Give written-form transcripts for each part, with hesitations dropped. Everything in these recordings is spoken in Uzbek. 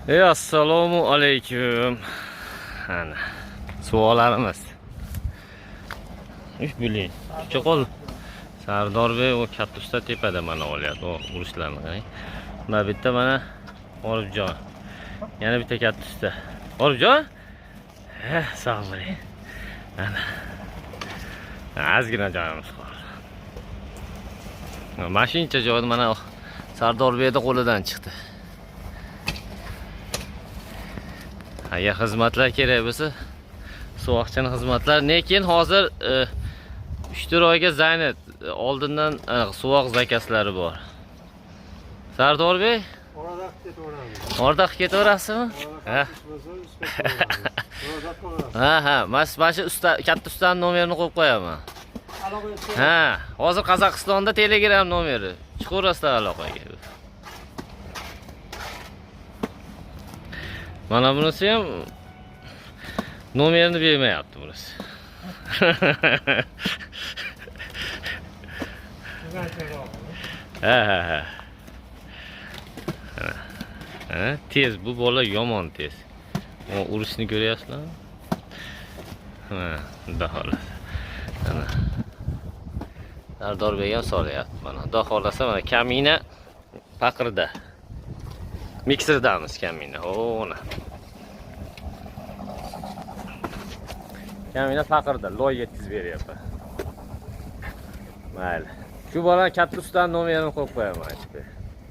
Assalomu alaykum. Ana. Suvolarimiz. Uch biling. Cho'qol. Sardorbek u katta usta tepada mana olyapti. O urushlarni qarang. Mana bitta mana Orifjon. Yana bitta katta usta. Orifjon? Sog' bo'ling. Ana. Ozgina joyimiz qoldi. Mana shuncha joyni mana Sardorbekning qo'lidan chiqdi. Agar xizmatlar kerak bo'lsa, suvoqchini xizmatlar. Lekin hozir 3-4 oyga Zaynab oldindan suvoq zakaslari bor. Sardorbek, Orada ketaveramiz. orada qilib ketaverasizmi? Ha. Orada Ha, ha, mana shu usta, katta ustaning nomerini qo'yib qo'yaman. Ha, hozir Qozog'istonda Telegram nomeri. Chiqaverasizlar aloqaga. Mana bunisi ham nomerini bermayapti bunisi. Ha, ha, ha. Ha, tez bu bola yomon tez. O urushni ko'ryapsizlarmi? Ha, xudo xohlasa. Ana. Sardorbek ham solyapti mana. Xudo xohlasa mana kamina paqirda. Mikserdamiz kamina. O'na. Kamina paqirda loy yetkazib beryapti. Mayli. Shu bola katta ustaning nomerini qo'yib qo'yaman ichida.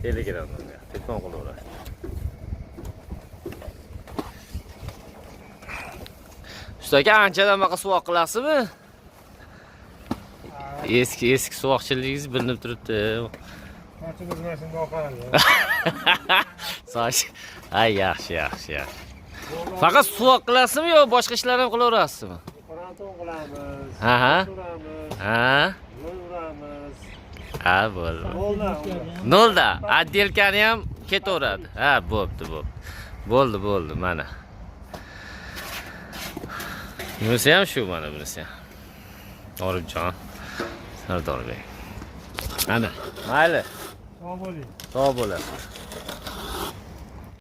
Telegram nomeri. Telefon qilaverasiz. Usta aka anchadan buyoqqa suvoq qilasizmi? Eski eski suvoqchiligingiz bilinib turibdi. Sochimiz mana shunday oqardi. Soch. Ay, yaxshi, yaxshi, yaxshi. Faqat suvoq qilasizmi yo boshqa ishlar ham qilaverasizmi? Fronton qilamiz. Ha, ha. Uramiz, Ha? loy uramiz. Ha, bo'ldi. Nolda. Nolda. Отделкani ham ketaveradi. Ha, bo'pti, bo'pti. Bo'ldi, bo'ldi, mana. Bunisi ham shu mana bunisi ham. Orifjon, Sardorbek. Ana, mayli. Sog' bo'ling. Sog' bo'lasiz.